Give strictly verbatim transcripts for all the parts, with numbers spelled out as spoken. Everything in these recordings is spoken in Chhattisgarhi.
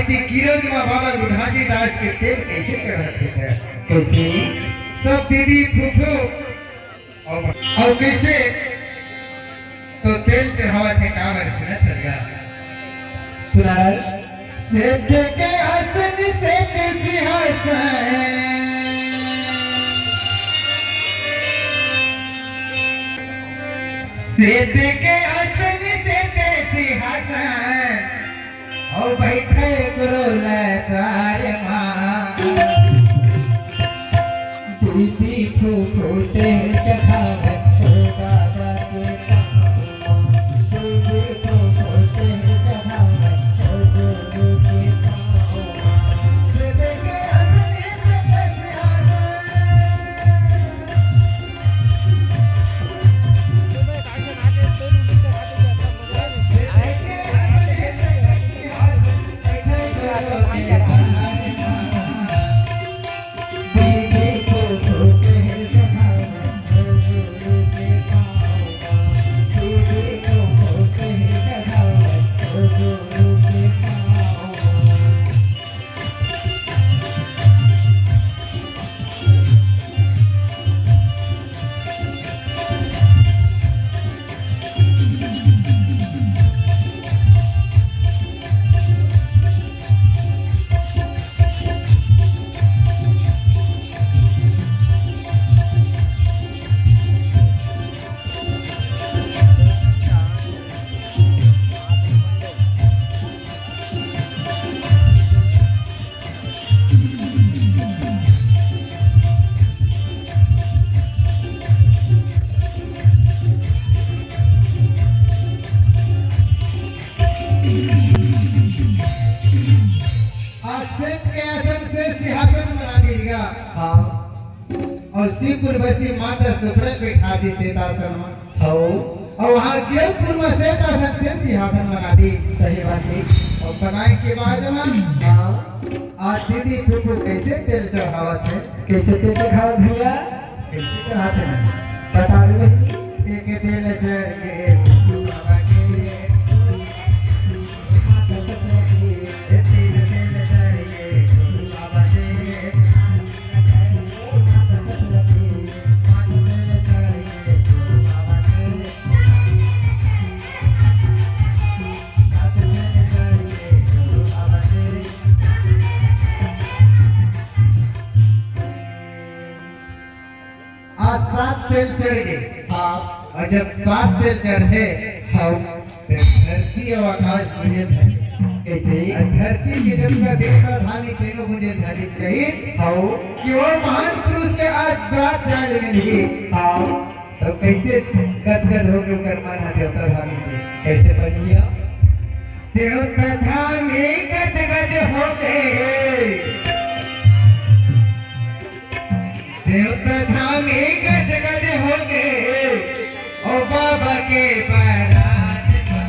कि किरण मा बाबा लुढ़ासी दास के तेल कइसे चढ़ाथे? कइसे? सब दीदी फूफू अउ, अउ कइसे तो तेल चढ़ावत हे, का बार सुनत हस गा? सुना रहा है। सेठ के आसन, सेठ सिंहासन। सेठ के आसन, सेठ सिंहासन। अउ बइठे गुरु लतार मा। दीदी फूफू तेल चढ़ावत हो बाबा के पाँव मा। दीदी फूफू तेल चढ़ावत हो गुरु के पाँव मा। आज सेठ के आसन से सिंहासन बना दीजिएगा। हाँ। अउ शिवपुर बस्ती माता सुभ्रक बैठा दी सेतासन मा। हौ। अउ वहाँ किरोजपुर मा सेतासन से सिंहासन बना दी। सही बात है। अउ बनाए के बाद मा हाँ। आज दीदी फूफू कइसे तेल चढ़ावत हे? कइसे तेल चढ़ावत भैया? कइसे चढ़ावत हे? बता दे बहिनी। एक तेल चढ़ के फूफू बाबा के, एक तेल चढ़ के फूफू बाबा के। आज सात तेल चढ़ गे। हाँ। अउ जब सात तेल चढ़थे, हाँ। त धरती अउ आकाश गूंजे धरे। कइसे? अउ धरती के जतका देवता धामी तेनो गूंजे धरे कही। हाँ। कि ओ महान पुरुष के आज बरात जाए ल मिलही। हाँ। त कइसे गदगद होके ओकर मन ह देवता धामी के? कइसे बनिया? देवता धामी गदगद होके, देवता धामी गदगद होके, ओ बाबा के बरात मा।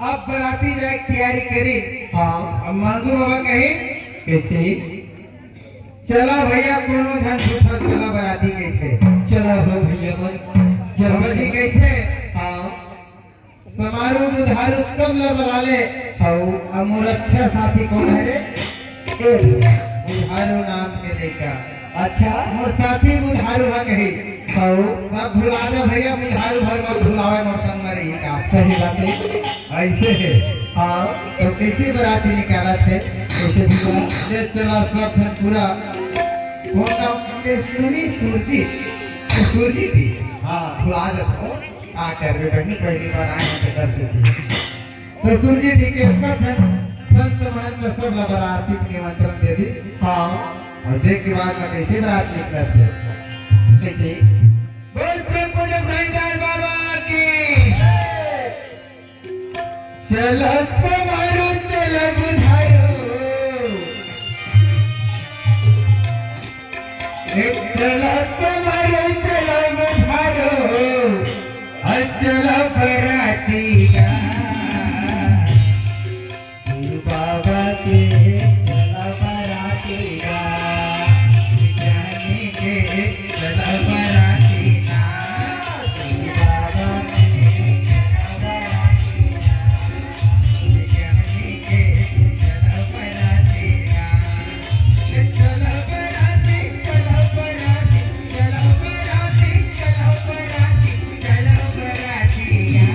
अब बराती जाए के तैयारी करी। हाँ। अब मांगू बाबा कही, कइसे? चला भैया, कोनो झन झूठा चला बराती कहिथे। चला हो भैया मन, जरूर बाबा जी चला। कहिथे, हाँ। समारू बुधारू सब ल बला ले। हऊ। अब मोर अच्छा साथी कोन हरे? ए, बुधारू नाम के लइका। अच्छा। मोर साथी बुधारू ह कही। हऊ। सब भुला दे भैया, बुधारू भर मत भुलावे, मोर संग म रही का। सही बात है। अइसे हे। हाँ, तो कैसे बराती निकालत हे? कैसे भी बोला? ले चला सब झन पूरा। कौन नाम? सुरजीत। सुरजीत जी। हाँ, भुला जात हो। का करबे बहिनी, पहली बार आए हैं तो कर सकते। तो सुरजीत जी के सब झन संत महंत सब ला बराती के निमंत्रण दे दी। हाँ, और देख के बाद में कैसे बरात निकलत हे। कैसे? बोल प्रेम पूजक भाईदार बाबा की। चलो तुम्हारो चलो बुधारो, ए चलो तुम्हारो चलो बुधारो, और चलो बराती गा। गुरु बाबा के चलो बराती गा। ज्ञानी के चलो बराती गा। गुरु बाबा के चलो बराती गा। ज्ञानी के चलो बराती गा। चलो बराती, चलो बराती, चलो बराती, चलो बराती, चलो बराती गा।